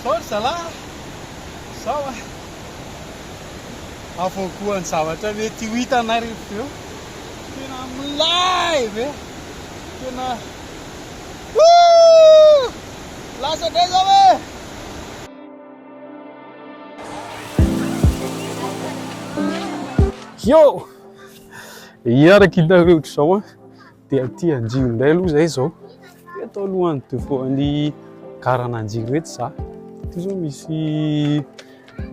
Zao ry zalahy a! Zao a! Avoakoan'ny zavatra mety ho hitanay rehefa avy eo. Tena milay be! Tena Wouh! Lasa indray zao e! Yo! Hiaraka hitanareo ohatr'izao an. Dia aty Anjiro indray aloha izay izao. Eto alohan'ny devant-n'ny garan'Anjiro eto za. Ity izao misy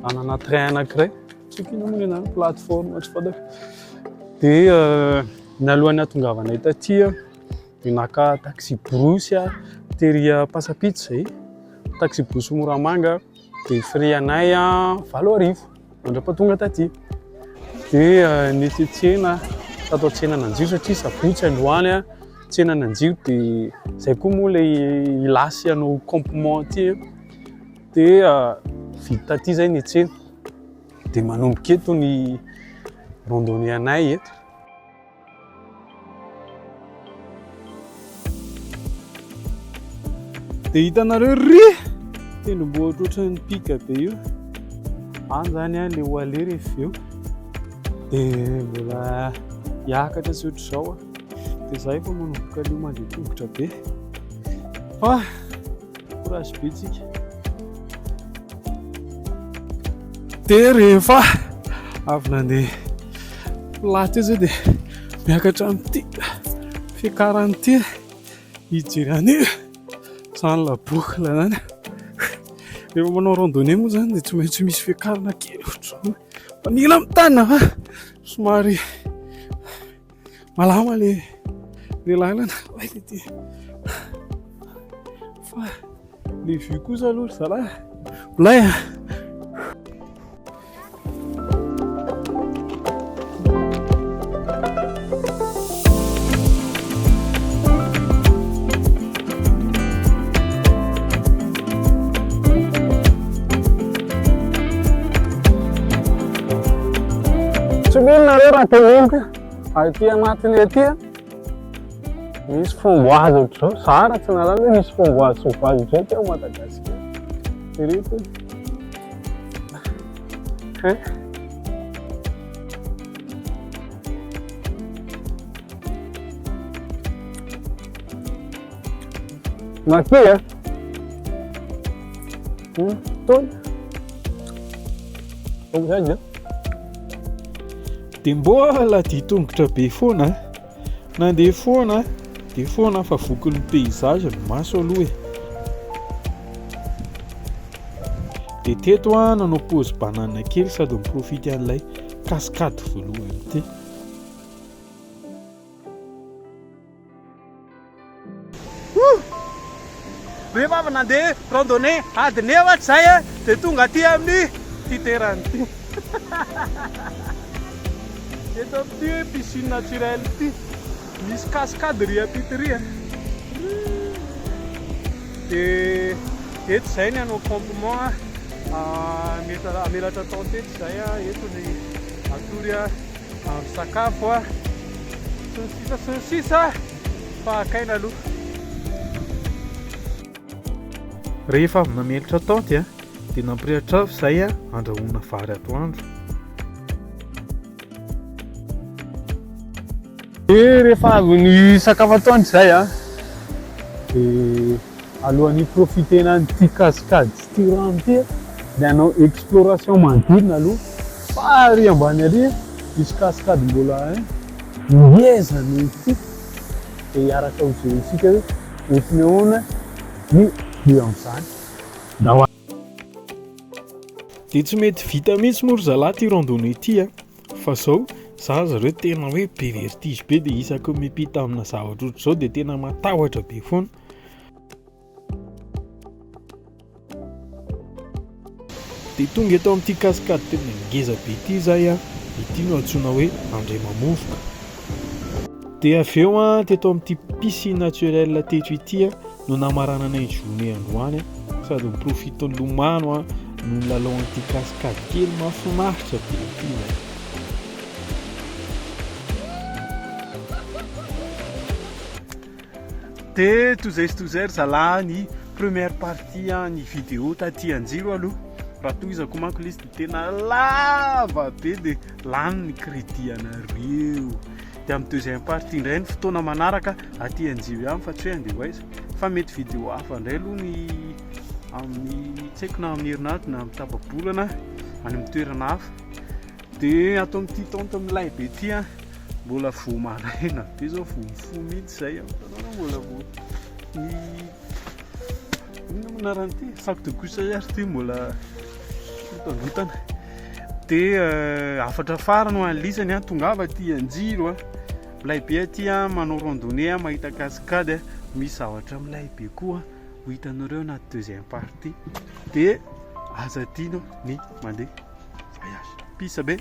anana train anankiray. Tsy haiko inona moa ny anarany, plateforme tsy fantako. Dia ny alohan'ny hahatongavanay taty dia naka taxi brousse tery Ampasampito izay. Taxi brousse Moramanga. Dia frais anay 8000 mandra-pahatonga taty. Dia nety tsena, tato an-tsenan'Anjiro satria sabotsy androany tsenan'Anjiro dia izay koa moa ilay hilasy hanao campement aty. Dia vita taty izay ny tsena. Dia manomboka eto ny randonnée anay eto. Dia hitanareo ry tendrombohitra ohatran'ny pika be io. Any zany an, le ho aller rehefa avy eo. Dia mbola hiakatra sy ohatr'izao an. Dia za efa manomboka leo mandeha tongotra be. Fa courage be tsika. Dia rehefa avy nandeha plat teo zay dia miakatra amin'ity fiakarana ity hijery an'io zany la boucle zany. Rehefa manao randonnée moa zany dia tsy maintsy misy fiakarana kely ohatr'izao. Manila amin'ny tany fa somary malama le le lalana. Oay le ty. Fa le vue kosa aloha ry zalahy milay a. Tsy mino nareo raha teneniko aty anatiny aty misy framboise ohatr'izao. Za raha tsy nahalala hoe misy framboise sauvage ohatr'izao aty Madagasikara. Ireto. Hein? Maky a. Tony. Dia mbola dia tongotra be foana a. Nandeha foana dia foana fa vokin'ny paysage ny maso aloha e. Dia teto aho nanao pause banane kely sady ni-profiter an'ilay cascade voalohany ity. Rehefa avy nandeha randonnée adiny efatra izay dia tonga aty amin'ny ity terrain ity. Eto amin'ity piscine naturelle ity. Misy cascade ry ampita ry. Dia eto izay ny hanao campement. Hamelatra tente eto izay, eto ny hatory. Misakafo a, sy ny sisa sy ny sisa fa hakaina aloha. Rehefa avy namelitra tente dia nampirehitra afo izay handrahoana vary atoandro. Dia rehefa avy nisakafo atoandro izay dia alohan'ny hi-profiter-na an'ity cascade sy ity rano ity dia hanao exploration manodidina aloha fa ary ambany ary misy cascade mbola ngeza noho ity dia hiaraka ho jerentsika hoe ohatry ny ahoana ny vue amin'izany. Ndao. Dia tsy mety vita mihitsy moa ry zalahy ity randonnée ity a! Fa zao, za zareo tena hoe be vertige be dia isaky ny miampita amina zavatra ohatr'izao dia tena matahotra be foana. Dia tonga eto amin'ity cascade tena ngeza be ity izahay an, ity no antsoina hoe Andriamamovoka. Dia avy eo an, teto amin'ity piscine naturelle teto ity an, no namaranana ny journée androany an, sady ni-profite nilomano an, no nilalao an'ity cascade kely mahafinaritra be ity izay. Dia toy izay sy toy izay ry zalahy ny. première partie ny vidéo taty Anjiro aloha. Raha tohizako manko ilay izy dia tena lava be, dia lany ny crédit anareo. Dia amin'ny deuxième partie indray ny fotoana manaraka aty Anjiro ihany, fa tsy hoe andeha ho aiza, fa mety vidéo hafa indray aloha ny amin'ny, tsy haiko, na amin'ny herinandro na amin'ny tapa-bolana any amin'ny toerana hafa. Dia ato amin'ity tente milay be ity a, mbola vao maraina be zao, vao mifoha mihitsy zay a, mbola vao ny inona moa anaran'ity, sac de couchage ary ty mbola rotandrotana. Dia hafatra farany ho an'lisany a, tongava aty Anjiro a, milay be aty a, manao randonnée a, mahita cascade a, misy zavatra milay be koa ho hitanareo anaty deuxième partie. Dia aza adino ny mandeha voyage. Peace be.